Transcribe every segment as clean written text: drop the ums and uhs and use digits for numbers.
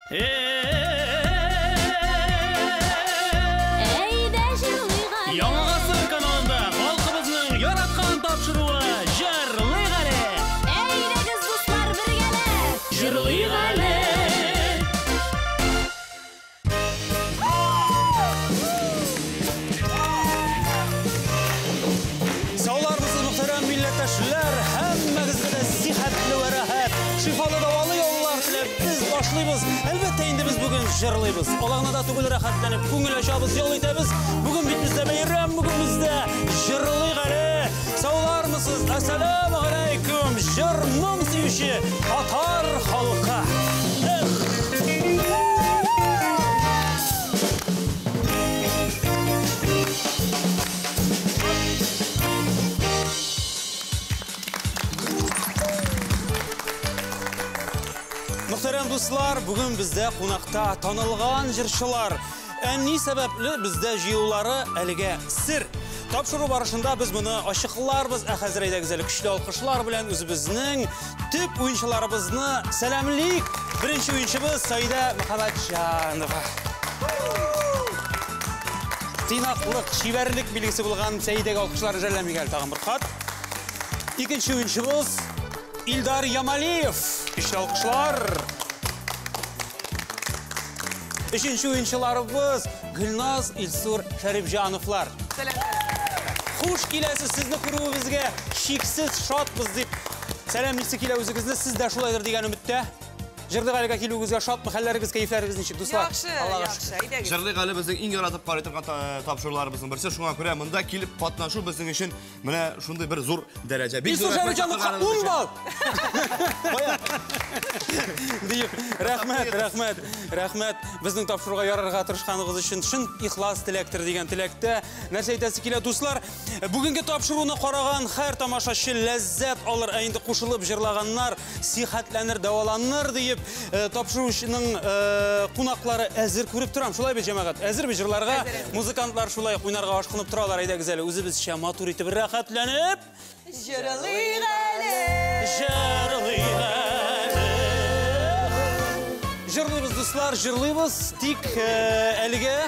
Әйдә җырлыйк әле. Яңа гасыр каналында халкыбызның яраткан тапшыруы Җырлыйк әле. Әйдәгез, дуслар, бергәләп җырлыйк әле. Саулармысыз, мөхтәрәм милләттәшләр, һәммәгезгә дә сихәтле вә рәхәт, шифалы дәвалы яллар теләп без башлыйбыз. Әлбәттә инде без бүген җырлыйбыз. Алай гына да түгел, рәхәтләнеп күңел ачабыз, ял итәбез. Бүген бит бездә бәйрәм, бүген бездә җырлыйк әле. Саулармысыз? Әссәламү алейкум, җыр моң сөюче татар халкы. Эх! Мөхтәрәм дуслар, бүген бездә кунакта танылган җырчылар. Ә ни сәбәпле бездә җыелулары әлегә сер. Тапшыру барышында без моны ачыкларбыз. Ә хәзер әйдәгез әле көчле алкышлар белән үзебезнең төп уенчыларыбызны сәламлик. Беренче уенчыбыз Саидә Мөхәммәтҗанова. Тыйнаклык, чибәрлек билгесе булган Саидәгә алкышлар жәлләмик әле тагын бер кат. Икенче уенчыбыз Илдар Ямалиев. Көчле алкышлар. Өченче уенчыларыбыз Гөлназ, Илсур Шәрипҗановлар. Хуш киләсез, сезне күрүебезгә чиксез шатбыз дип сәламлисе килә үзегезне, сез дә шулайдыр дигән өметтә. Җырлык әлегә килүегезгә шатмы? Хәлләрегез, кәефләрегез ничек, дуслар? Яхшы, Аллага яхшы, шөкер. әйдәгез. Җырлык әле безнең иң яратып карый торган тапшыруларыбызның берсе. Шуңа күрә монда килеп катнашу безнең өчен менә шундый бер зур дәрәҗә. Бик Илсур зур рәхмәт Шәрипҗановка чакырганыгыз 10 өчен. балл! Кая? Диеп, рәхмәт, рәхмәт, рәхмәт. Безнең тапшыруга ярарга тырышканыгыз өчен чын ихлас теләктер дигән теләктә. Нәрсә әйтәсе килә, дуслар? Бүгенге тапшыруны караган һәр тамашачы ләззәт алыр, ә инде кушылып җырлаганнар сихәтләнер, дәваланыр диеп, тапшыручының кунаклары әзер күреп торам. Шулай бит, җәмәгать? Әзер бит җырларга? Музыкантлар шулай ук уйнарга ашкынып торалар. Әйдәгез әле үзебезчә матур итеп рәхәтләнеп Җырлыйк әле. Җырлыйк әле. Җырлыйбыз, дуслар, җырлыйбыз. Тик әлегә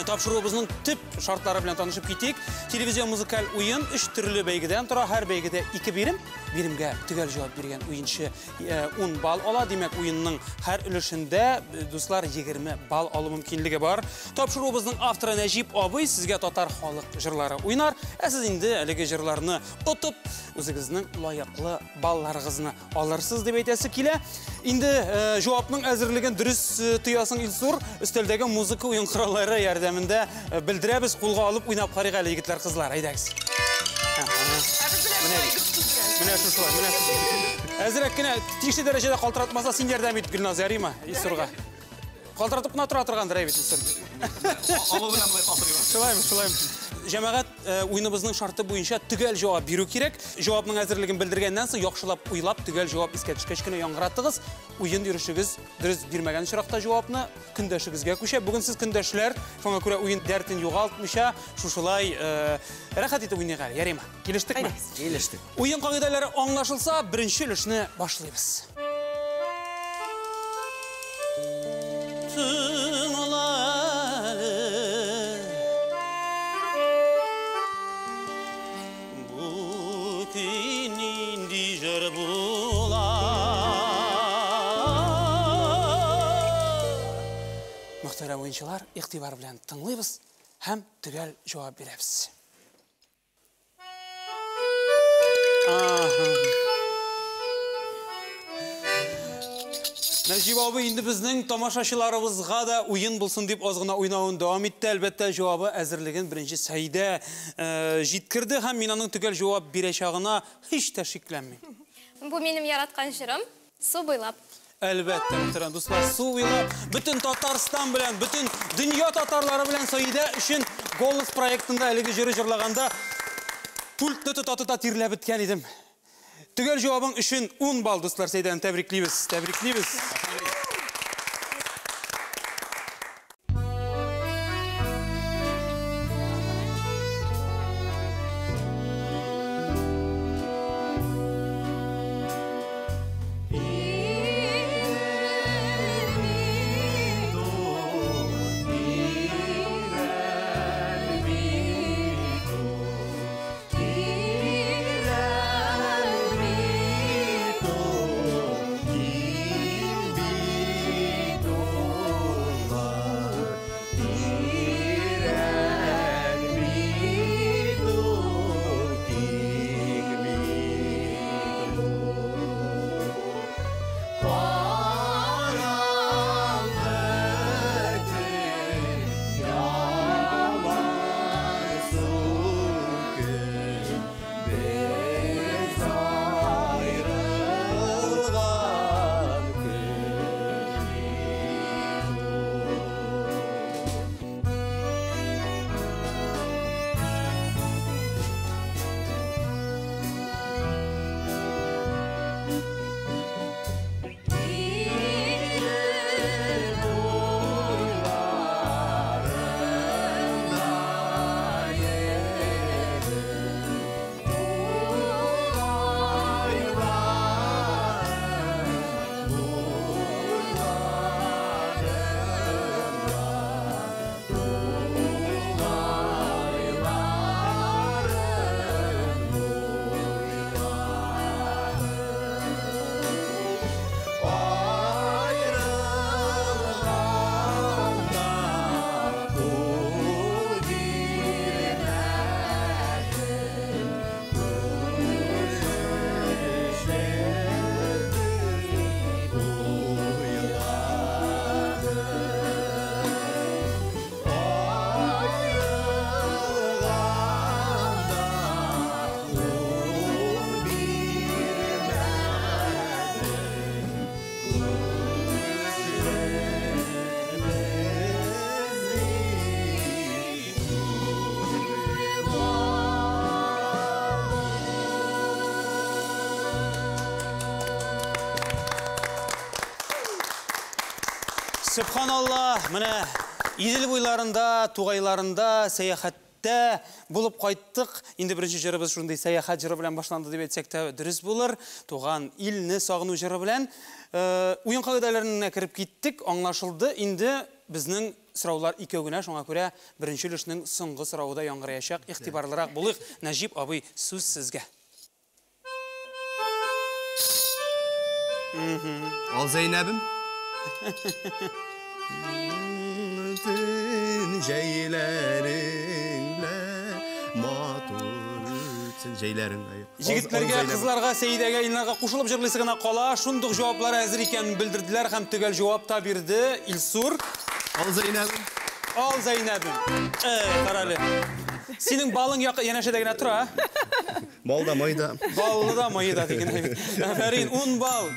тапшыруыбызның төп шартлары белән танышып китик. Телевизион музыкаль уен өч төрле бәйгедән тора. Һәр бәйгедә ике бирем. Биремгә төгәл җавап биргән уенчы 10 балл ала. Димәк, уенның һәр өлешендә, дуслар, 20 балл алу мөмкинлеге бар. Тапшыруыбызның авторы Нәҗип абый сезгә татар халык җырлары уйнар. Ә сез инде әлеге җырларны отып, үзегезнең лаеклы балларыгызны алырсыз дип әйтәсе килә. Инде җавапның әзерлеген дөрес тоясың, Илсур. Өстәлдәге музыка уен кораллары ярдәмендә белдерәбез. Кулга алып уйнап карыйк әле, егетләр, кызлар. Әйдәгез. Менә менә шушылай, менә шушылай. Әзрәк кенә тиешле дәрәҗәдә калтыратмаса, син ярдәм ит, Гөлназ, ярыймы, Илсурга? Калтыратып кына тора торгандыр, әйбәт, Илсур. Алу белән болай калтырыйм. Шулаймы, шулаймы. Җәмәгать, уеныбызның шарты буенча төгәл җавап бирү кирәк. Җавапның әзерлеген белдергәннән соң яхшылап уйлап, төгәл җавап искә төшкәч кенә яңгыратыгыз. Уен йөрешегез дөрес бирмәгән очракта җавапны көндәшегезгә күчә. Бүген сез көндәшләр, шуңа күрә уен дәртен югалтмыйча, шушылай рәхәт итеп уйныйк әле. Ярыймы? Килештекме? Килештек. Уен кагыйдәләре аңлашылса, беренче өлешне башлыйбыз. Тыңла әле. Бу көй нинди җыр була? Мөхтәрәм уенчылар, игътибар белән тыңлыйбыз һәм төгәл җавап бирәбез. Нәҗип абый инде безнең тамашачыларыбызга да уен булсын дип аз гына уйнавын дәвам итте. Әлбәттә, җавабы әзерлеген беренче Сәйдә җиткерде һәм мин аның төгәл җавап бирәчәгенә һич тә шикләнмим. Бу минем яраткан җырым, Су буйлап. Әлбәттә, мөхтәрәм дуслар, су буйлап, бөтен Татарстан белән, бөтен дөнья татарлары белән Саидә өчен Голос проектында әлеге җыры җырлаганда пультны тота-тота тирләп беткән идем. Төгәл җавабың өчен 10 балл, дуслар, Сәйдәне тәбриклибез, тәбриклибез. Сөбханаллаһ, менә Идел буйларында, тугайларында сәяхәттә булып кайттык. Инде беренче җырыбыз шундый сәяхәт җыры белән башланды дип әйтсәк тә дөрес булыр. Туган илне сагыну җыры белән. Уен кагыйдәләренә кереп киттек, аңлашылды. Инде безнең сораулар икәү генә, шуңа күрә беренче өлешнең соңгы соравы да яңгыраячак. Игътибарлырак булыйк. Нәҗип абый, сүз сезгә. Ал Зәйнәбем. Егетләргә, кызларга, Сәидәгә, Илнарга кушылып җырлыйсы гына кала. Шундук җаваплары әзер икәнен белдерделәр һәм төгәл җавап та бирде Илсур. Ал Зәйнәбем. Ал Зәйнәбем. Карале. Синең балың янәшәдә генә тора. Бал да, май да. Баллы да, мае да дигән. Афәрин, 10 балл.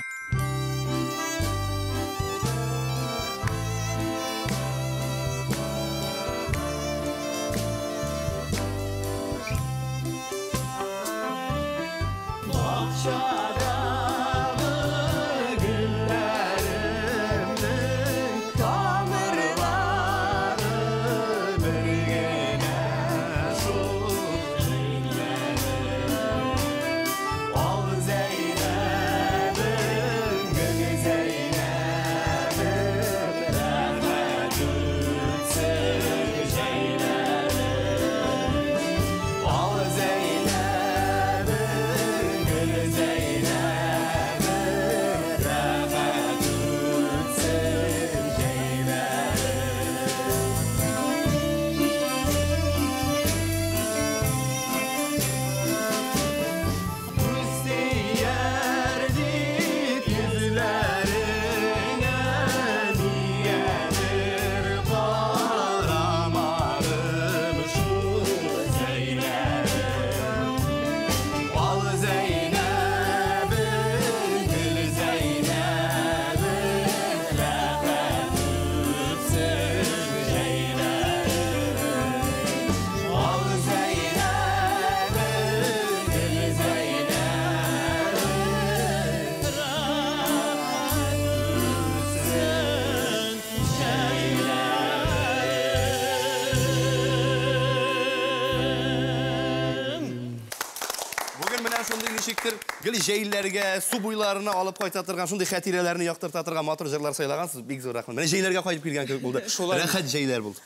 Гел җәйләргә, су буйларына алып кайта торган, шундый хатирәләрне яктырта торган матур җырлар сайлагансыз, бик зур рәхмәт. Менә җәйләргә кайтып килгән кебек булды. Рәхәт җәйләр булды.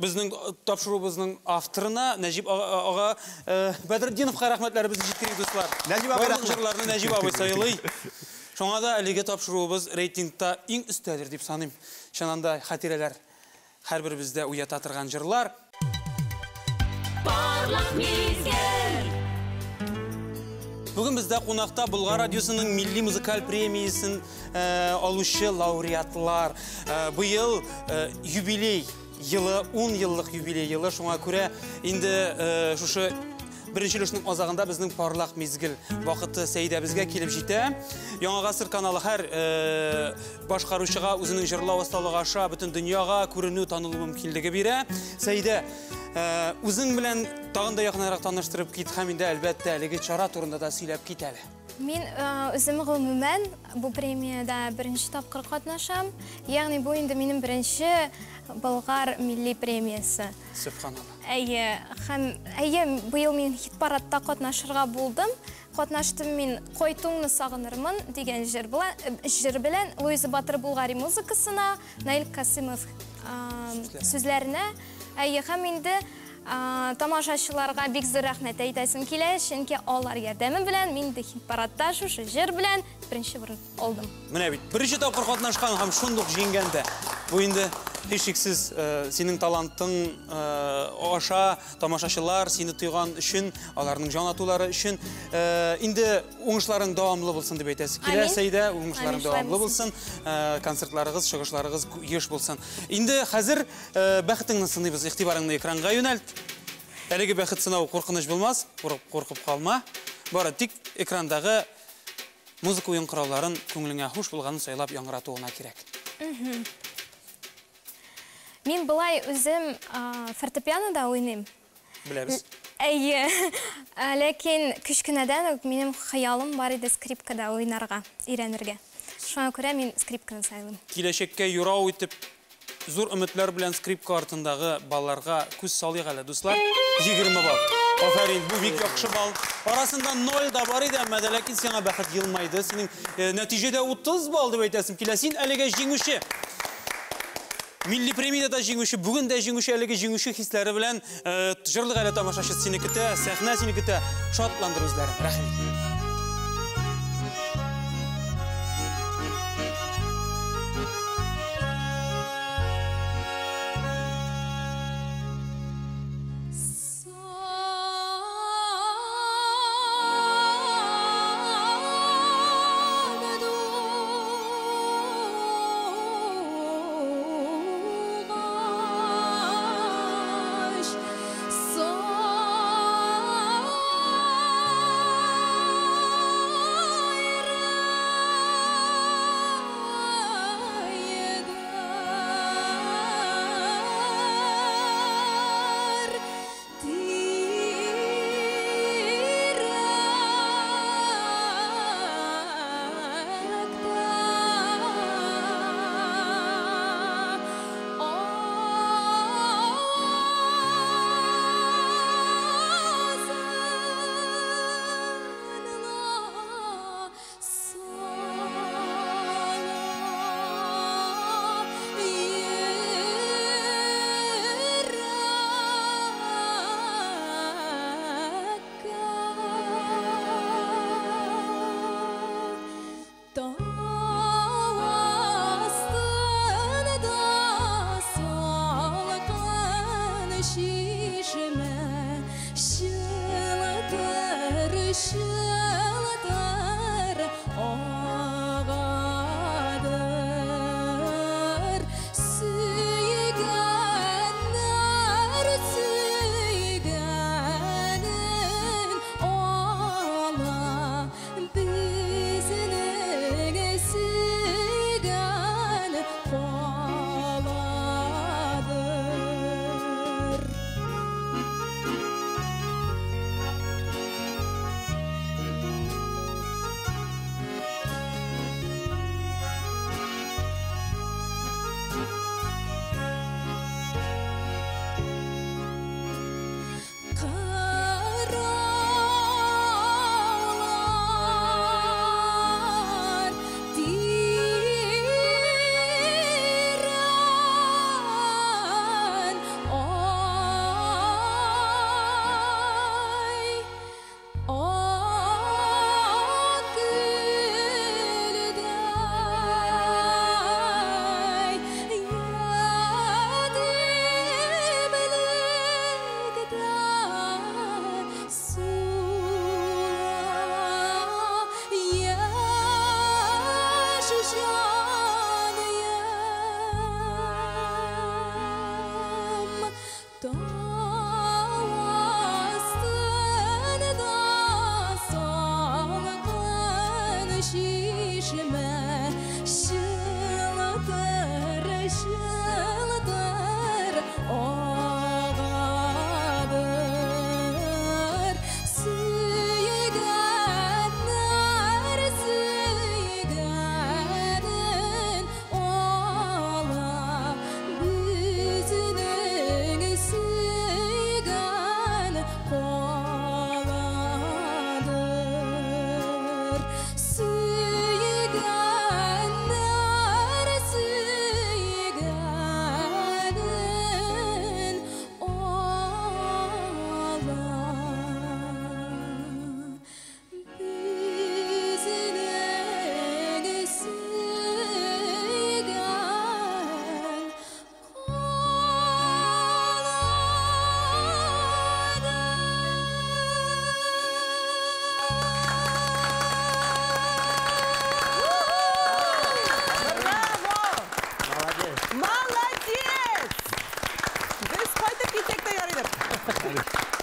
Безнең тапшыруыбызның авторына Нәҗип ага Бәдретдиновка рәхмәтләребезне җиткерик, дуслар. Нәҗип абый рәхмәт. Җырларны Нәҗип абый сайлый. Шуңа да әлеге тапшыруыбыз рейтингта иң өстәдер дип саныйм. Чыннан да хатирәләр һәрберебездә уята торган җырлар. Парлак мизгел. Бүген бездә кунакта Болгар радиосының милли музыкаль премиясен алучы лауреатлар. Быел юбилей елы, 10 еллык юбилей елы, шуңа күрә инде шушы беренче өлешнең азагында безнең парлак мизгел вакыты Сәидәбезгә килеп җитә. Яңа гасыр каналы һәр башкаручыга үзенең җырлау осталыгы аша бөтен дөньяга күренү, танылу мөмкинлеге бирә. Сәидә, үзең белән тагын да якынрак таныштырып кит һәм инде әлбәттә әлеге чара турында да сөйләп кит әле. Мин үзем гомумән бу премиядә беренче тапкыр катнашам. Ягъни бу инде минем беренче Болгар милли премиясе. Сөбханалла. Әйе, һәм әйе, быел мин хит-парадта катнашырга булдым. Катнаштым мин «Кайтуңны сагынырмын» дигән җыр белән Луиза Батыр Булгари музыкасына, Наил Касымов сүзләренә. Әйе, һәм инде тамашачыларга бик зур рәхмәт әйтәсем килә, чөнки алар ярдәме белән мин дә хит-парадта шушы җыр белән беренче урын алдым. Менә бит, беренче тапкыр катнашкан һәм шундук җиңгән дә. Бу инде һичшиксез синең талантың аша тамашачылар сине тойган өчен, аларның җан атулары өчен инде уңышларың дәвамлы булсын дип әйтәсе килә, Сәидә, уңышларың дәвамлы булсын, концертларыгыз, чыгышларыгыз еш булсын. Инде хәзер бәхетеңне сыныйбыз, игътибарыңны экранга юнәлт. Әлеге бәхет сынау куркыныч булмас, куркып калма. Бары тик экрандагы музыка уен коралларын күңелеңә хуш булганын сайлап яңгырату гына кирәк. Мин былай үзем фортепианода уйныйм. Беләбез. Әйе. Ләкин кечкенәдән үк минем хыялым бар иде скрипкада уйнарга, өйрәнергә. Шуңа күрә мин скрипканы сайлыйм. Киләчәккә юрау итеп, зур өметләр белән скрипка артындагы балларга күз салыйк әле, дуслар. 20 балл. Афәрин, бу бик яхшы балл. Арасында 0 да бар иде, әмма дә ләкин сиңа бәхет елмайды. Синең нәтиҗәдә 30 балл дип әйтәсем килә. Син әлегә җиңүче. Милли премиядә дә җиңүче, бүген дә җиңүче, әлеге җиңүче хисләре белән җырлык әле тамашачы сине көтә, сәхнә сине көтә. Шатландыр үзләрен. Рәхим ит.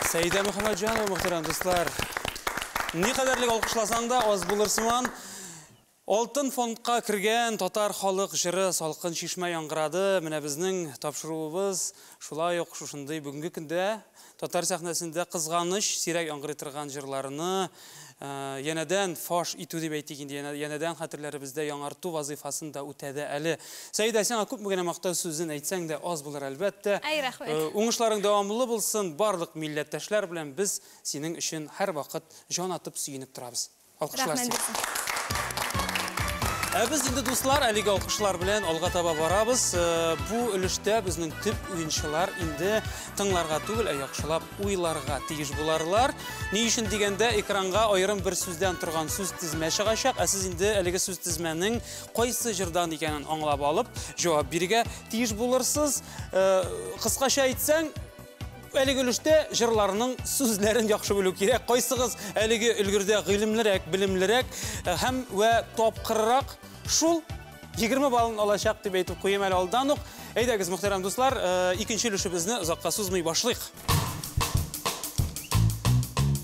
Сәйдә Мөхәммәтҗанова, мөхтәрәм дуслар. Ни кадәрлек алкышласаң да аз булыр сыман. Алтын фондка кергән татар халык җыры Салкын чишмә яңгырады. Менә безнең тапшыруыбыз шулай ук шушындый бүгенге көндә татар сәхнәсендә кызганыч сирәк яңгырый торган җырларны янәдән фаш итү дип әйтик инде, янәдән хәтерләребездә яңарту вазыйфасын да үтәде әле. Сәидә, сиңа күпме генә мактау сүзен әйтсәң дә аз булыр, әлбәттә. Ай, рәхмәт. Уңышларың дәвамлы булсын, барлык милләттәшләр белән без синең өчен һәрвакыт җан атып сөенеп торабыз. Алкышлар Рәхмәт. сиңа. Ә без инде, дуслар, әлеге алкышлар белән алга таба барабыз. Бу өлештә безнең төп уенчылар инде тыңларга түгел, ә яхшылап уйларга тиеш буларлар. Ни өчен дигәндә, экранга аерым бер сүздән торган сүз тезмә чыгачак, ә сез инде әлеге сүз тезмәнең кайсы җырдан икәнен аңлап алып, җавап бирергә тиеш булырсыз. Кыскача әйтсәң, әлеге өлештә җырларның сүзләрен яхшы белү кирәк. Кайсыгыз әлеге өлгердә гыйлемлерәк, белемлерәк һәм вә тапкыррак, шул 20 баллын алачак дип әйтеп куйым әле алдан ук. Әйдәгез, мөхтәрәм дуслар, икенче өлешебезне озакка сузмый башлыйк.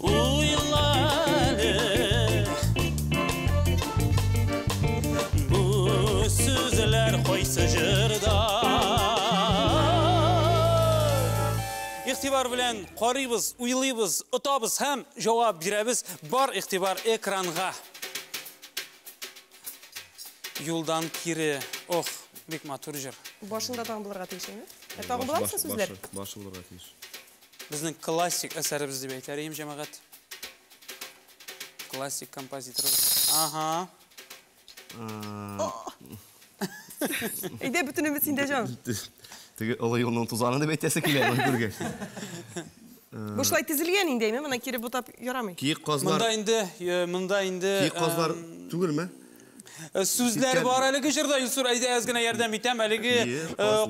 Уйла әле, бу сүзләр кайсы җырда? Игътибар белән карыйбыз, уйлыйбыз, отабыз һәм җавап бирәбез. Бар игътибар экранга. Юлдан кире. Ох, бик матур җыр. Башында тагын булырга тиеш, әйме? Тагын буламы сүзләр? Башы булырга тиеш. Безнең классик әсәребез дип әйтәр идем, җәмәгать. Классик композитор. Ага. Әйдә, бөтен өмет синдә, җан. Теге олы юлның тузаны дип әйтәсе килә, моны күргәч. Бу шулай тезелгән инде, әйме? Моны кире бутап ярамый. Киек казлар. Монда инде Киек казлар түгелме? Сүзләр бар әлеге җырда, Илсур, әйдә әз генә ярдәм итәм, әлеге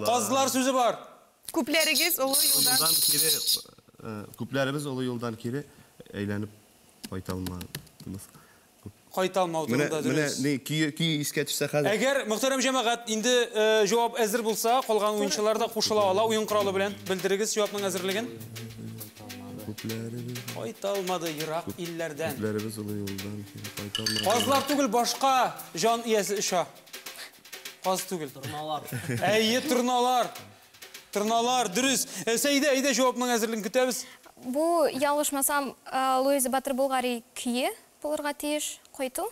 казлар сүзе бар. Күпләрегез олы юлдан кире, күпләребез олы юлдан кире әйләнеп кайта алмадыбыз. Кайта алмау турында дөрес. Менә көй искә төшсә хәзер. Әгәр, мөхтәрәм җәмәгать, инде җавап әзер булса, калган уенчылар да кушыла ала уен коралы белән. Белдерегез җавапның әзерлеген. Күпләребез кайта алмады ерак илләрдән. Күпләребез олы юлдан кире кайта алмады. Казлар түгел, башка җан иясе оча. Каз түгел. Торналар. Әйе, торналар. Торналар, дөрес. Сәидә, әйдә, җавапның әзерлеген көтәбез. Бу, ялгышмасам, Луиза Батыр Булгари көе булырга тиеш. Кайту.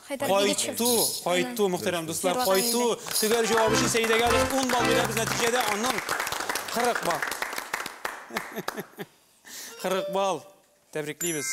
Хайдар Бигичев. Кайту, кайту, мөхтәрәм дуслар, кайту. Төгәл җавап өчен Сәидәгә без 10 балл бирәбез, нәтиҗәдә аның 40 балл. 40 балл. Тәбриклибез.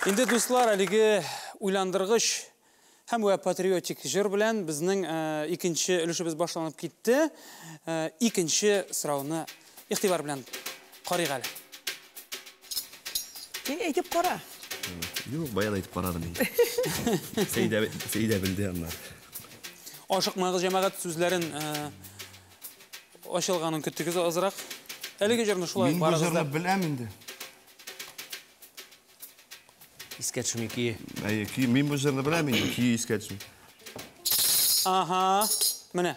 Инде, дуслар, әлеге уйландыргыч һәм вә патриотик җыр белән безнең икенче өлешебез башланып китте. Икенче сорауны игътибар белән карыйк әле. Син әйтеп кара. Юк, баян әйтеп карадым инде. Сәйдә белде аннар. Ашыкмагыз, җәмәгать, сүзләрен ачылганын көттегез азрак. Әлеге җырны шулай Мин бу барыгыз да җырны беләм инде. Искә төшми көе. Әйе, көе, мин бу җырны беләм инде, көе искә төшми. Ага, менә.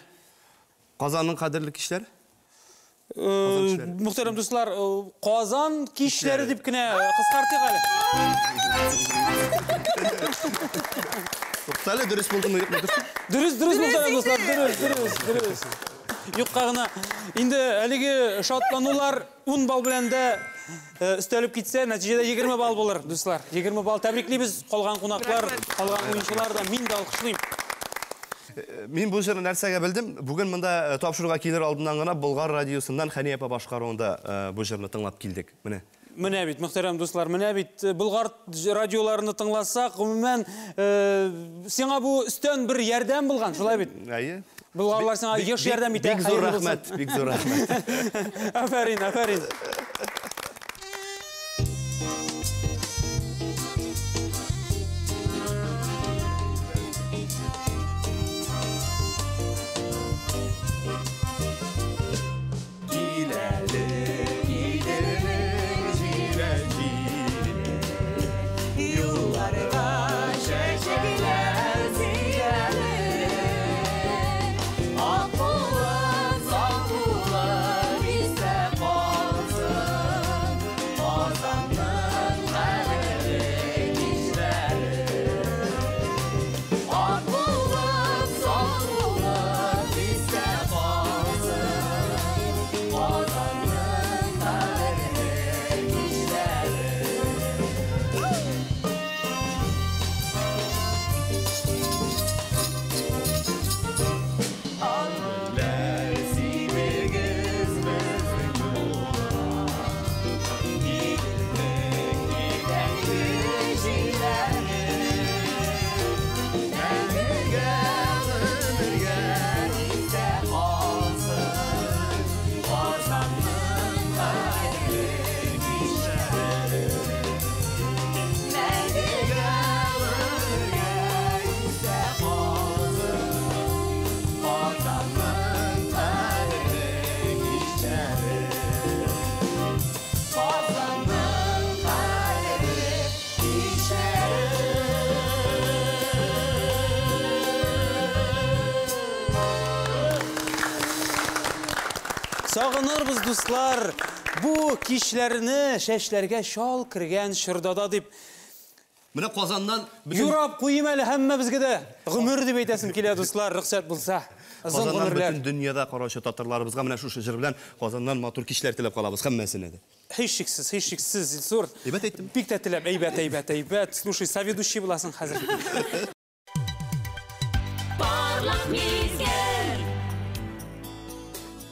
Казанның кадерле кичләре? Мөхтәрәм дуслар, Казан кичләре дип кенә кыскартыйк әле. Туктале, дөрес булдымы, юкмы? Дөрес, дөрес, мөхтәрәм дуслар, дөрес, дөрес, дөрес. Юкка гына. Инде әлеге шатланулар 10 балл белән дә өстәлеп китсә, нәтиҗәдә 20 балл булыр, дуслар. 20 балл. Тәбриклибез калган кунаклар, калган уенчылар да, мин дә алкышлыйм. Мин бу җырны нәрсәгә белдем? Бүген монда тапшыруга килер алдыннан гына Болгар радиосыннан Хәния апа башкаруында бу җырны тыңлап килдек. Менә. Менә бит, мөхтәрәм дуслар, менә бит Болгар радиоларны тыңласак, гомумән, сиңа бу өстән бер ярдәм булган, шулай бит? Әйе. Болгарлар сиңа еш ярдәм итә. Бик зур рәхмәт, бик зур рәхмәт. Афәрин, афәрин. Сагынырбыз, дуслар, бу кичләрне чәчләргә чал кергән чордада дип. Менә Казаннан юрап куйым әле һәммәбезгә дә. Гомер дип әйтәсем килә, дуслар, рөхсәт булса. Озын гомерләр. Бөтен дөньяда караучы татарларыбызга менә шушы җыр белән Казаннан матур кичләр теләп калабыз һәммәсенә дә. Һичшиксез, һичшиксез, Илсур. Әйбәт әйттем. Бик тә теләп, әйбәт, әйбәт, әйбәт. Слушай, соведущий буласың хәзер. Парлак мизгел.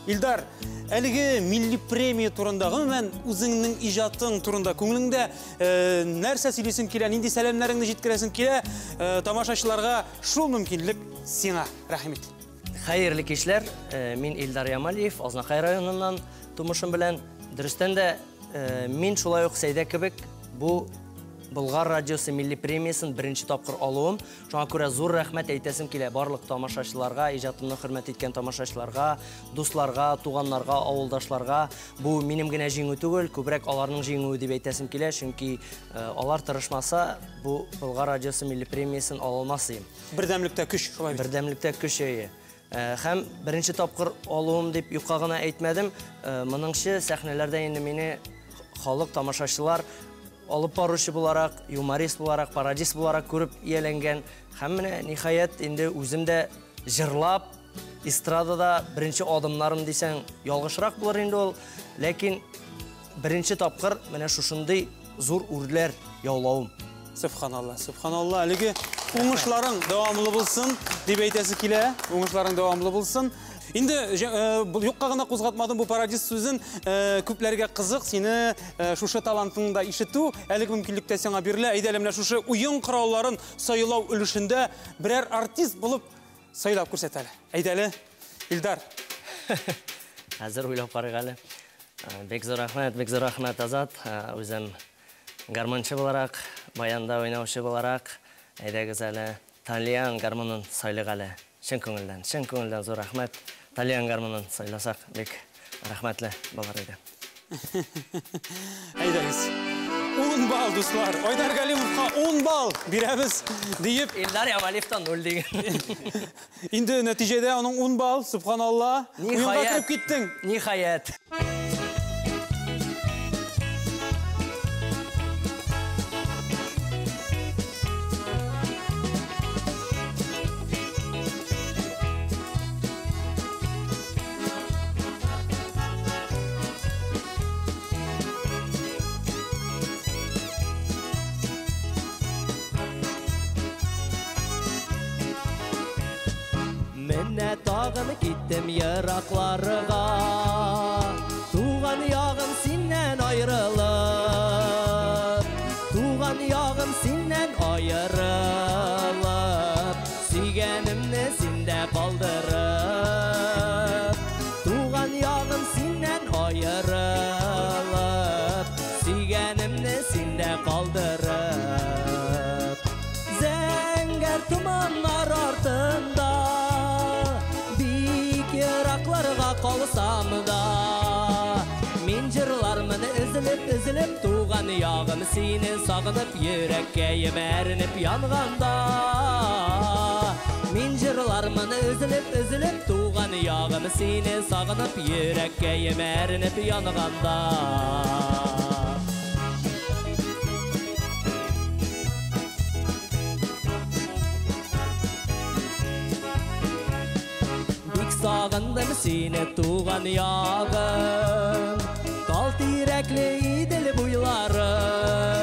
Илдар, әлеге милли премия турында, гомумән, үзеңнең иҗатың турында, күңелеңдә нәрсә сөйлисең килә, нинди сәламнәреңне җиткерәсең килә, тамашачыларга шул мөмкинлек сиңа. Рәхим ит. Хәерле кичләр. Мин Илдар Ямалиев, Азнакай районыннан тумышым белән. Дөрестән дә, мин шулай ук Сәйдә кебек бу Болгар радиосы милли премиясын беренче тапкыр алуым. Шуңа күрә зур рәхмәт әйтәсем килә барлык тамашачыларга, иҗатымны хөрмәт иткән тамашачыларга, дусларга, туганнарга, авылдашларга. Бу минем генә җиңү түгел, күбрәк аларның җиңүе дип әйтәсем килә, чөнки алар тырышмаса, бу Болгар радиосы милли премиясын ала алмас идем. Бердәмлектә көч, шулай бит. Бердәмлектә көч, әйе. Һәм беренче тапкыр алуым дип юкка гына әйтмәдем. Моныңчы сәхнәләрдә инде мине халык, тамашачылар алып баручы буларак, юморист буларак, пародист буларак күреп ияләнгән. Һәм менә ниһаять инде үзем дә җырлап, эстрадада беренче адымнарым дисәң, ялгышрак булыр инде ул. Ләкин беренче тапкыр менә шушындый зур үрләр яулавым. Сөбханалла, сөбханалла. Әлеге уңышларың дәвамлы булсын дип әйтәсе килә. Уңышларың дәвамлы булсын. Инде юкка гына кузгатмадым бу пародист сүзен. Күпләргә кызык сине шушы талантыңны да ишетү, әлеге мөмкинлек тә сиңа бирелә. Әйдә әле менә шушы уен коралларын сайлау өлешендә берәр артист булып сайлап күрсәт әле. Әйдә әле, Илдар. Хәзер уйлап карыйк әле. Бик зур рәхмәт, бик зур рәхмәт, Азат. Үзем гармунчы буларак, баянда уйнаучы буларак, әйдәгез әле тальян гармунын сайлыйк әле. Чын күңелдән, чын күңелдән зур рәхмәт. Тальян гармунын сайласак, бик рәхмәтле булыр иде. Әйдәгез. 10 балл, дуслар. Айдар Галимовка 10 балл бирәбез диеп. Илдар Ямалиевтан 0 дигән. Инде нәтиҗәдә аның 10 балл, субханалла. Уенга кереп киттең. Ниһаять. Менә тагын киттем еракларга, туган ягым синнән аерылып, туган ягым синнән аерылып, сөйгәнемне синдә калдырып, туган ягым синнән аерылып, сөйгәнемне синдә калдырып. Зәңгәр томаннар артында калсам да, мин җырлармын өзелеп-өзелеп, туган ягым сине сагынып, йөрәккәем әрнеп янганда. Мин җырлармын өзелеп-өзелеп, туган ягым сине сагынып, йөрәккәем әрнеп янганда. Сагындым сине, туган ягым, тал тирәкле Идел буйларын,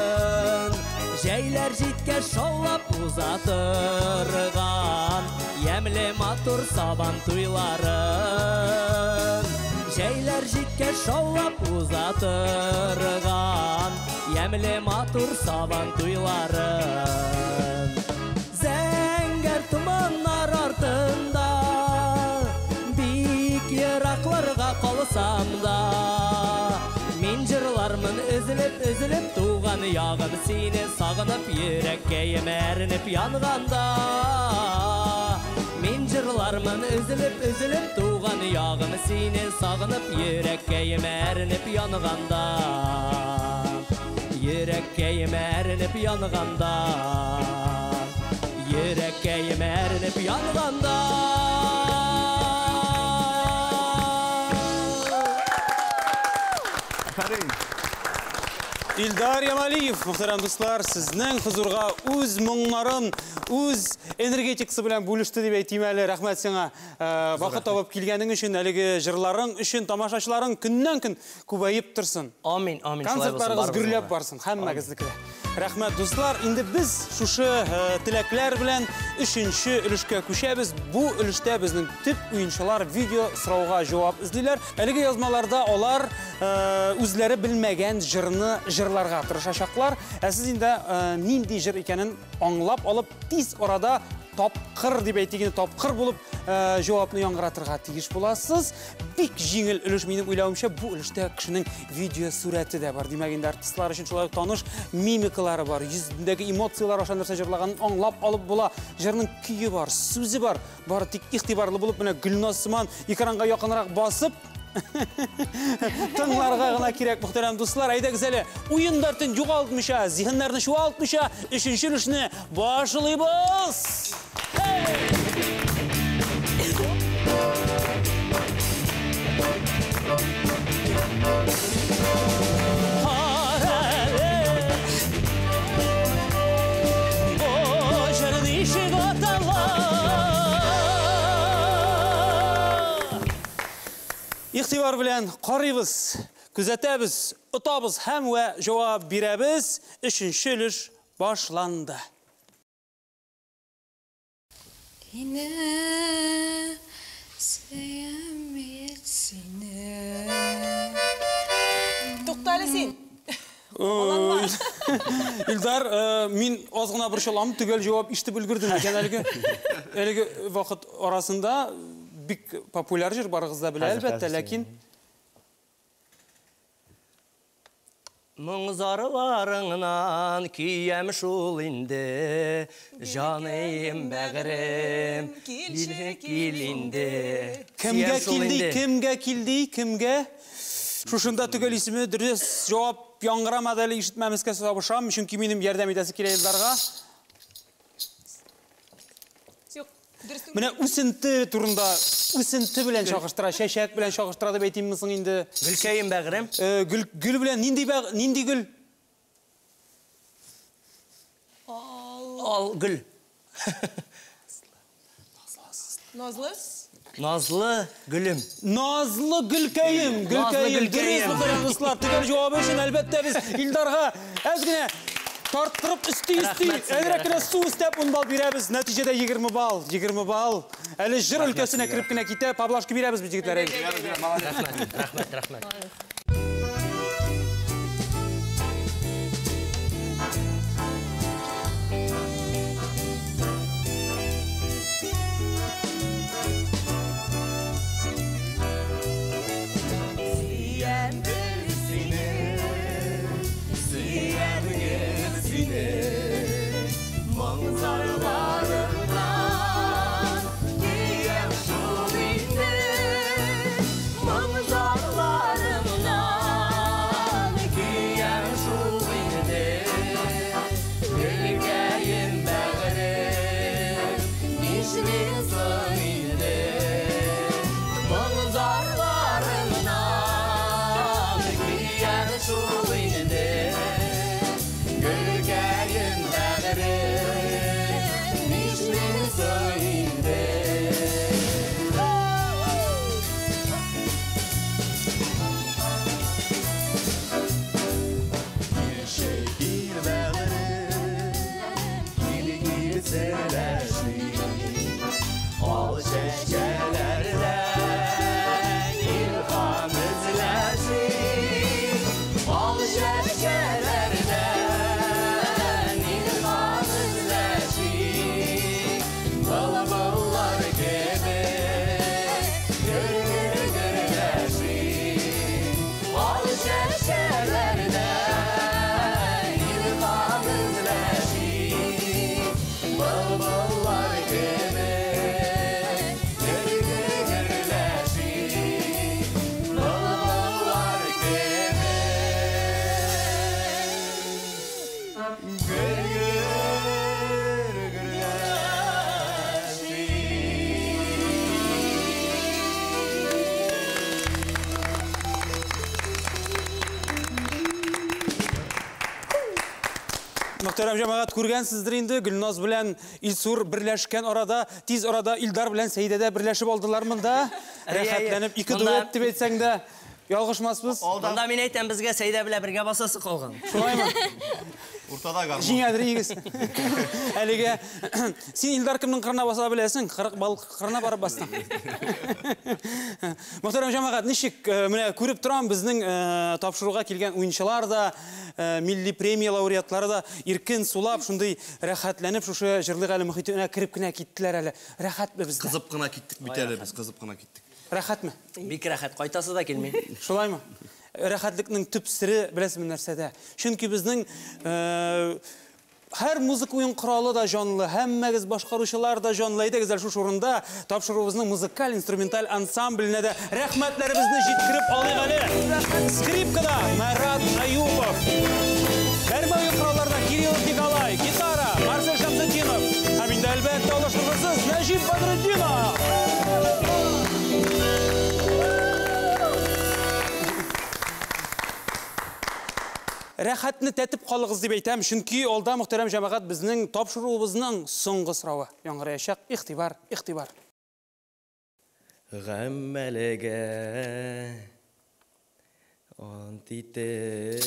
җәйләр җиткәч шаулап уза торган ямьле матур сабан туйларын. Җәйләр җиткәч шаулап уза торган ямьле матур сабан туйларын. Зәңгәр томаннар артында еракларга калсам да, мин җырлармын өзелеп-өзелеп, туган ягым сине сагынып, йөрәккәем әрнеп янганда. Мин җырлармын өзелеп-өзелеп, туган ягым сине сагынып, йөрәккәем әрнеп янганда. Йөрәккәем әрнеп янганда. Йөрәккәем әрнеп янганда. Илдар Ямалиев, мөхтәрәм дуслар, сезнең хозурга үз моңнарын, үз энергетикасы белән бүлеште дип әйтим әле. Рәхмәт сиңа. Вакыт табып килгәнең өчен, әлеге җырларың өчен, тамашачыларың көннән-көн күбәеп торсын. Амин, амин. Концертларыгыз гөрләп барсын, һәммәгезнеке дә. Рәхмәт, дуслар. Инде без шушы теләкләр белән өченче өлешкә күчәбез. Бу өлештә безнең төп уенчылар видео сорауга җавап эзлиләр. Әлеге язмаларда алар үзләре белмәгән җырны җырларга тырышачаклар. Ә сез инде нинди җыр икәнен аңлап алып, тиз арада тапкыр дип әйтик инде, тапкыр булып җавапны яңгыратырга тиеш буласыз. Бик җиңел өлеш, минем уйлавымча, бу өлештә кешенең видео сурәте дә бар. Димәк, инде артистлар өчен шулай ук таныш мимикалары бар, йөзендәге эмоциялар аша нәрсә җырлаганын аңлап алып була. Җырның көе бар, сүзе бар. Бары тик игътибарлы булып, менә Гөлназ сыман экранга якынрак басып тыңларга гына кирәк, мөхтәрәм дуслар. Әйдәгез әле, уен дәртен югалтмыйча, зиһеннәрне чуалтмыйча, өченче өлешне башлыйбыз. Игътибар белән карыйбыз, күзәтәбез, отабыз һәм вә җавап бирәбез. Өченче өлеш башланды. Yine sevmeyet seni. Тукта әле син. Илдар, мин аз гына борчылам, төгәл җавап ишетеп өлгердем икән әлеге. Әлеге вакыт арасында бик популяр җыр барыгыз да белә, әлбәттә, ләкин Моң зарларыңнан киям шул инде, җаным бәгърем, кил инде. Кемгә килде, кемгә килде, кемгә? Шушында төгәл исеме дөрес җавап җавап яңгырамады әле, ишетмәмескә сабышам, чөнки минем ярдәм итәсе килә Илдарга. Юк, дөрес түгел. Менә үсенте турында, үсенте белән чагыштыра, чәчәк белән чагыштыра дип әйтимме соң инде? Гөлкәем бәгърем. Гөл белән нинди гөл? Ал гөл. Назлы? Назлы гөлем. Назлы гөлкәем, гөлкәем. Дөрес, мөхтәрәм дуслар, төгәл җавабы өчен әлбәттә без Илдарга әз генә тарттырып өсти-өсти, әзрәк кенә су өстәп 10 балл бирәбез. Нәтиҗәдә 20 балл, 20 балл. Әле җыр өлкәсенә кереп кенә китә, поблажка бирәбез без егетләр. Рәхмәт, рәхмәт, рәхмәт. Мөхтәрәм җәмәгать, күргәнсездер инде, Гөлназ белән Илсур берләшкән арада, тиз арада Илдар белән Сәйдә дә берләшеп алдылар монда. Рәхәтләнеп ике дуэт дип әйтсәң дә ялгышмасбыз. Монда мин әйтәм, безгә Сәйдә белән бергә басасы калган. Шулаймы? Уртада гармун. Җиңәдер игез. Әлегә син Илдар кемнең кырына баса беләсең? 40 балык кырына барып бастың. Мөхтәрәм җәмәгать, ничек менә күреп торам, безнең тапшыруга килгән уенчылар да, милли премия лауреатлары да иркен сулап, шундый рәхәтләнеп шушы җырлык әле мөхитенә кереп кенә киттеләр әле. Рәхәтме бездә? Кызып кына киттек бит әле без, кызып кына киттек. Рәхәтме? Бик рәхәт, кайтасы да килми. Шулаймы? Рәхәтлекнең төп сере беләсезме нәрсәдә? Чөнки безнең һәр музыка уен коралы да җанлы, һәммәгез башкаручылар да җанлы. Әйдәгез әле шушы урында тапшыруыбызның музыкаль-инструменталь ансамбленә дә рәхмәтләребезне җиткереп алыйк әле. Скрипкада Марат Аюпов, бәрмә уен коралларда Кириллов Николай, гитара Марсель Шамсетдинов һәм инде әлбәттә алыштыргысыз Нәҗип Бәдретдинов. Рәхәтне тәтеп калыгыз дип әйтәм, чөнки алда, мөхтәрәм җәмәгать, безнең тапшыруыбызның соңгы соравы яңгыраячак. Игътибар, игътибар. Гамәлгә ант итеп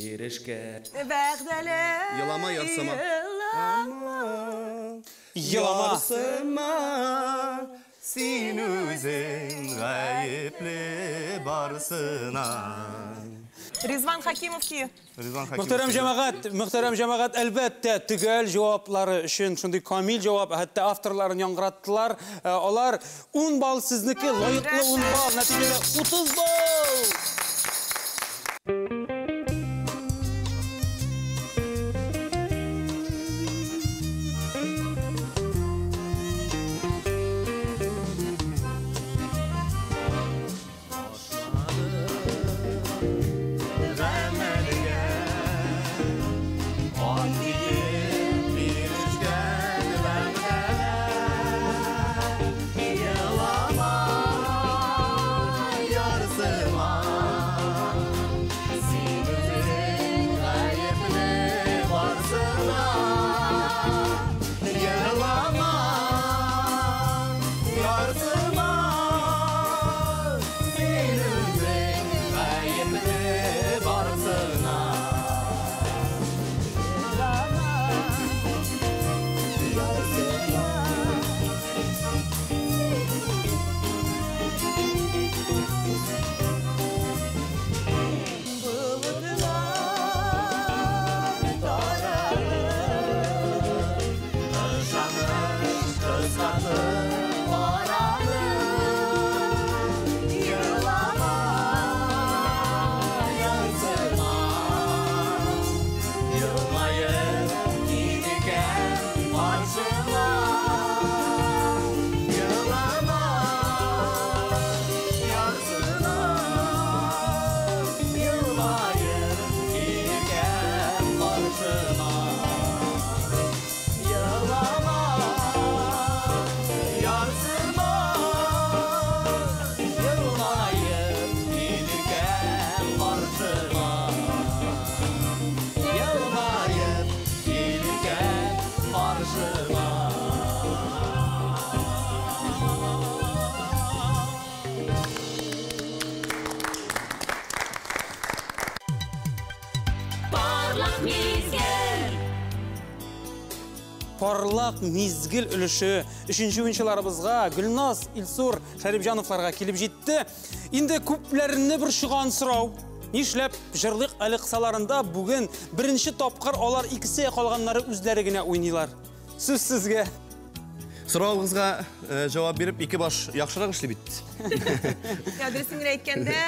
ирешкән. Вәгъдәле. Елама, ярсыма. Елама. Ярсыма. Син үзең гаепле барысына. Ризван Хакимов ки. Мөхтәрәм җәмәгать, мөхтәрәм җәмәгать, әлбәттә, төгәл җаваплары өчен шундый камил җавап, хәтта авторларын яңгыраттылар. Алар 10 балл сезнеке, лаеклы 10 балл, нәтиҗәдә 30 балл. Гамәлгә Парлак мизгел өлеше өченче уенчыларыбызга Гөлназ, Илсур Шәрипҗановларга килеп җитте. Инде күпләрне борчыган сорау. Нишләп җырлык әле кысаларында бүген беренче тапкыр алар икесе, калганнары үзләре генә уйныйлар. Сүз сезгә. Соравыгызга җавап биреп, ике баш яхшырак эшли бит. Дөресен генә әйткәндә,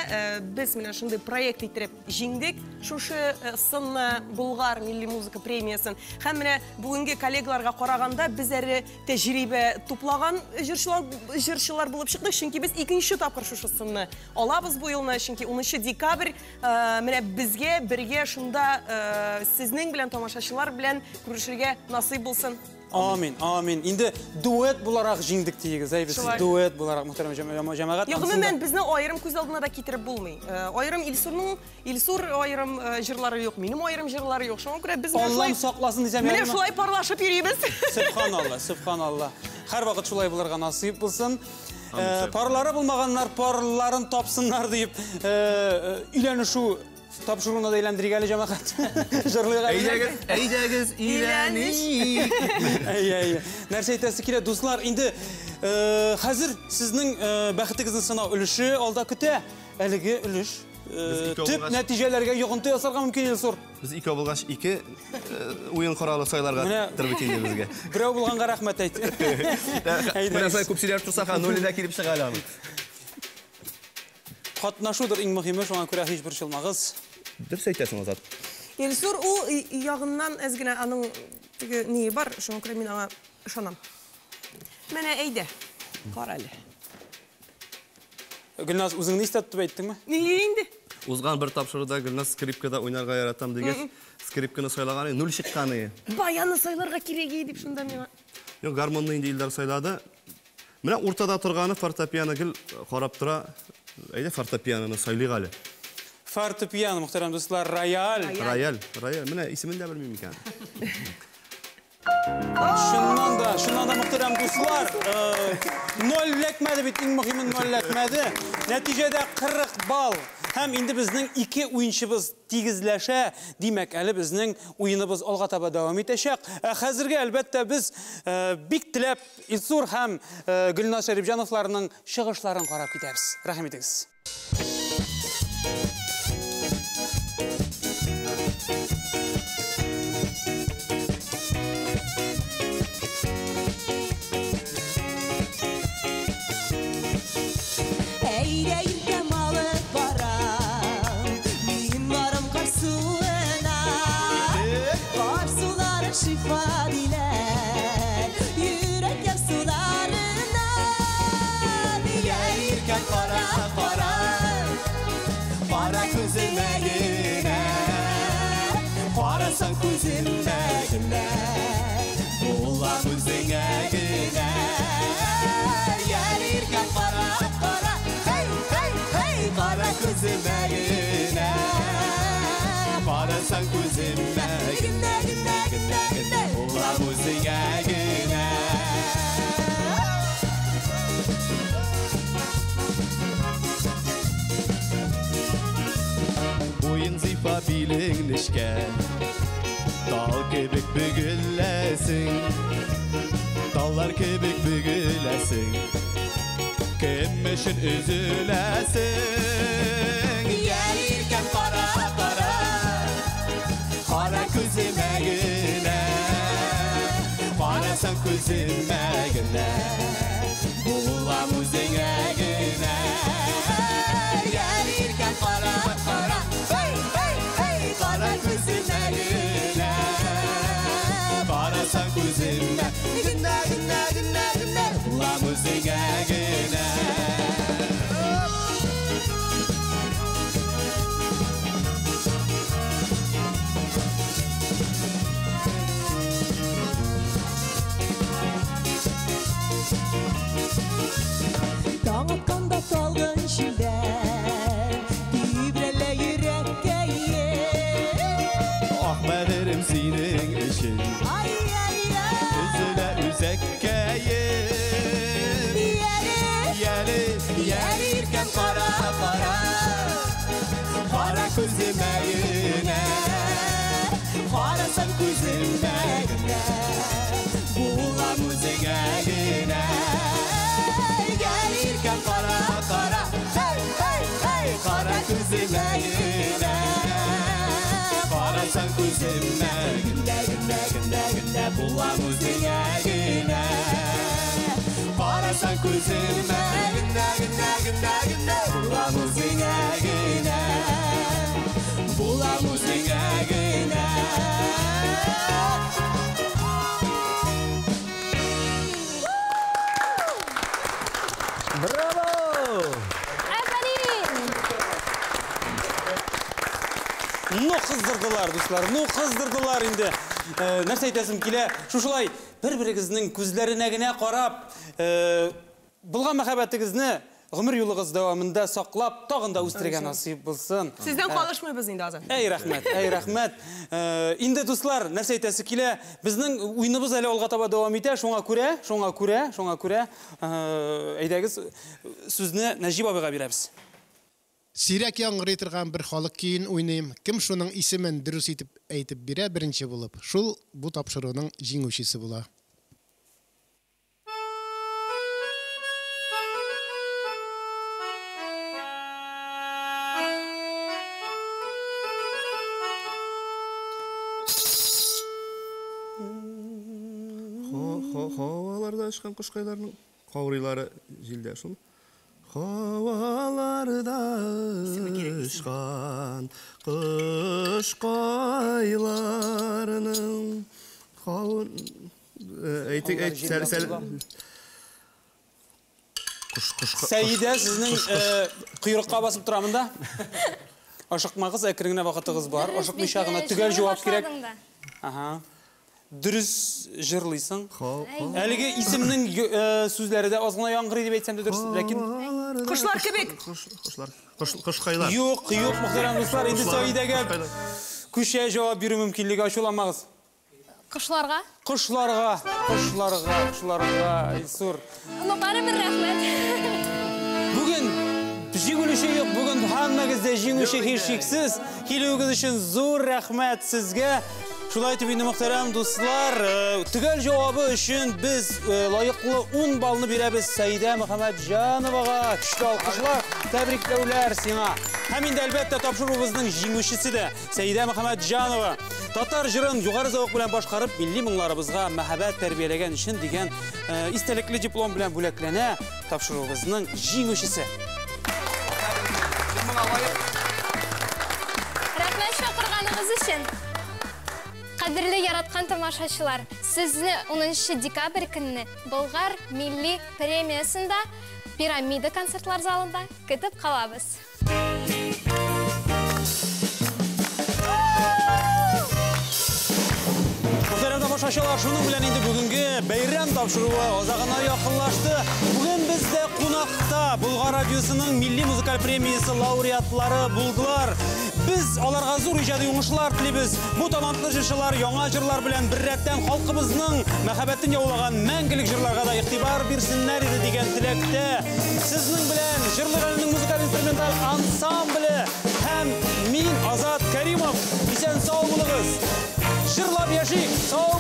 без менә шундый проект иттереп җиңдек. Шушы сынны Болгар милли музыка премиясен. Һәм менә бүгенге коллегаларга караганда без әле тәҗрибә туплаган җырчылар булып чыктык, чөнки без икенче тапкыр шушы сынны алабыз бу елны, чөнки 10 декабрь менә безгә бергә шунда сезнең белән, тамашачылар белән күрешергә насыйп булсын. Амин, амин. Инде дуэт буларак җиңдек диегез, әй, без дуэт буларак, мөхтәрәм җәмәгать. Юк, гомумән, безне аерым күз алдына да китереп булмый. Аерым Илсурның, Илсур аерым җырлары юк, минем аерым җырлары юк. Шуңа күрә без Аллам сакласын дисәм, менә шулай парлашып йөрибез. Сөбханалла, сөбханалла. Һәрвакыт шулай булырга насыйп булсын. Парлары булмаганнар парларын тапсыннар дип, өйләнешү тапшыруына да әйләндерик әле, җәмәгать. Җырлыйк әле. Әйдәгез, әйдәгез, өйләнешик. Әй, әй. Нәрсә әйтәсе килә, дуслар, инде хәзер сезнең бәхетегезне сынау өлеше алда көтә. Әлеге өлеш төп нәтиҗәләргә йогынты ясарга мөмкин, Илсур. Без икәү булгач, ике уен коралы сайларга тырып бит инде безгә. Берәү булганга рәхмәт әйт. Менә шулай күп сөйләп торсак, нуле дә килеп чыга әле аның. Катнашудыр иң мөһиме, шуңа күрә һич борчылмагыз. Дөрес әйтәсең, Азат. Илсур ул ягыннан әз генә аның теге ние бар, шуңа күрә мин аңа ышанам. Менә әйдә, кара әле. Гөлназ, үзеңне истә тотып әйттеңме? Нигә инде? Узган бер тапшыруда Гөлназ скрипкада уйнарга яратам дигәч, скрипканы сайлаган, нуль чыккан. Баянны сайларга кирәк иде дип шунда миңа. Юк, гармонны инде Илдар сайлады. Менә уртада торганы фортепиано гел карап тора. Әйдә фортепианоны сайлыйк әле. Фортепиано, мөхтәрәм дуслар, рояль. Рояль, рояль. Менә исемен дә белмим икән. Чыннан да, чыннан да, мөхтәрәм дуслар, ноль эләкмәде бит, иң мөһиме ноль эләкмәде. Нәтиҗәдә 40 балл. Һәм инде безнең ике уенчыбыз тигезләшә. Димәк, әле безнең уеныбыз алга таба дәвам итәчәк. Ә хәзергә, әлбәттә, без бик теләп Илсур һәм Гөлназ Шәрипҗановларның чыгышларын карап китәбез. Рәхим итегез. Билең нечкә, тал кебек бөгеләсең, таллар кебек бөгеләсең, кем өчен өзеләсең? Йәл иркәм кара, кара, кара күземә генә, карасаң күземә генә, булам үзеңә генә. Йәл иркәм кара, кара, hey, hey, hey, кара күземә генә, карасаң күземә генә, генә, генә, генә, булам үзеңә генә. Таң атканда талгын җилдән тибрәлә йөрәккәем. Ах, бәгырем синең өчен өзелә үзәккәем. Йәле, йәле иркәм кара, кара, кара күземә генә, карасаң күземә генә, үзеңә генә. Гел иркәм кара, кара, һей, һей, һей, кара күземә генә. Карасаң күземә генә, генә, генә, генә, булам үзеңә генә. Карасаң күземә генә, генә, генә, генә, булам үзеңә генә. Булам үзеңә генә. Браво! Афәрин! Ну кыздырдылар, дуслар, ну кыздырдылар инде. Нәрсә әйтәсем килә, шушылай бер-берегезнең күзләренә генә карап, булган мәхәббәтегезне гомер юлыгыз дәвамында саклап, тагын да үстерергә насыйп булсын. Сездән калышмыйбыз инде, Азат. Әй рәхмәт, әй рәхмәт. Инде дуслар, нәрсә әйтәсе килә, безнең уеныбыз әле алга таба дәвам итә, шуңа күрә, шуңа күрә, шуңа күрә, әйдәгез сүзне Нәҗип абыйга бирәбез. Сирәк яңгырый торган бер халык көен уйныйм. Кем шуның исемен дөрес итеп әйтеп бирә беренче булып, шул бу тапшыруның җиңүчесе була. Һаваларда очкан кошкайларның каурыйлары җилдә шул. Һаваларда очкан кошкайларның кау әйтик әйт сәл сәл Кош кош Сәйдә сезнең койрыкка басып тора монда. Ашыкмагыз, әкрен генә вакытыгыз бар. Ашыкмыйча гына төгәл җавап кирәк. Ага. Дөрес җырлыйсың. Әлеге исемнең сүзләре дә аз гына яңгырый дип әйтсәм дә дөрес, ләкин Кошлар кебек. Кошлар, кошкайлар. Юк, юк, мөхтәрәм дуслар, инде Саидәгә күчә җавап бирү мөмкинлеге, ачуламагыз. Кошларга? Кошларга, кошларга, кошларга, Илсур. Ну, барыбер рәхмәт. Бүген җиңүче юк, бүген һәммәгез дә җиңүче һичшиксез. Килүегез өчен зур рәхмәт сезгә. Шулай итеп инде, мөхтәрәм дуслар, төгәл җавабы өчен без лаеклы 10 баллны бирәбез Сәйдә Мөхәммәтҗановага. Көчле алкышлар, тәбрикләүләр сиңа. Һәм инде әлбәттә тапшыруыбызның җиңүчесе дә Сәйдә Мөхәммәтҗанова. Татар җырын югары зәвык белән башкарып, милли моңларыбызга мәхәббәт тәрбияләгән өчен дигән истәлекле диплом белән бүләкләнә тапшыруыбызның җиңүчесе. Рәхмәт чакырганыгыз өчен. Кадерле яраткан тамашачылар, сезне 10 декабрь көнне Болгар милли премиясендә Пирамида концертлар залында көтеп калабыз. Мөхтәрәм тамашачылар, шуның белән инде бүгенге бәйрәм тапшыруы азагына якынлашты. Бүген бездә кунакта Болгар радиосының милли музыкаль премиясе лауреатлары булдылар. Без аларга зур иҗади уңышлар телибез. Бу талантлы җырчылар яңа җырлар белән беррәттән халкыбызның мәхәббәтен яулаган мәңгелек җырларга да игътибар бирсеннәр иде дигән теләктә. Сезнең белән Җырлы районының музыкаль инструменталь ансамбле һәм мин, Азат Каримов. Исән сау булыгыз. Җырлап яшик, сау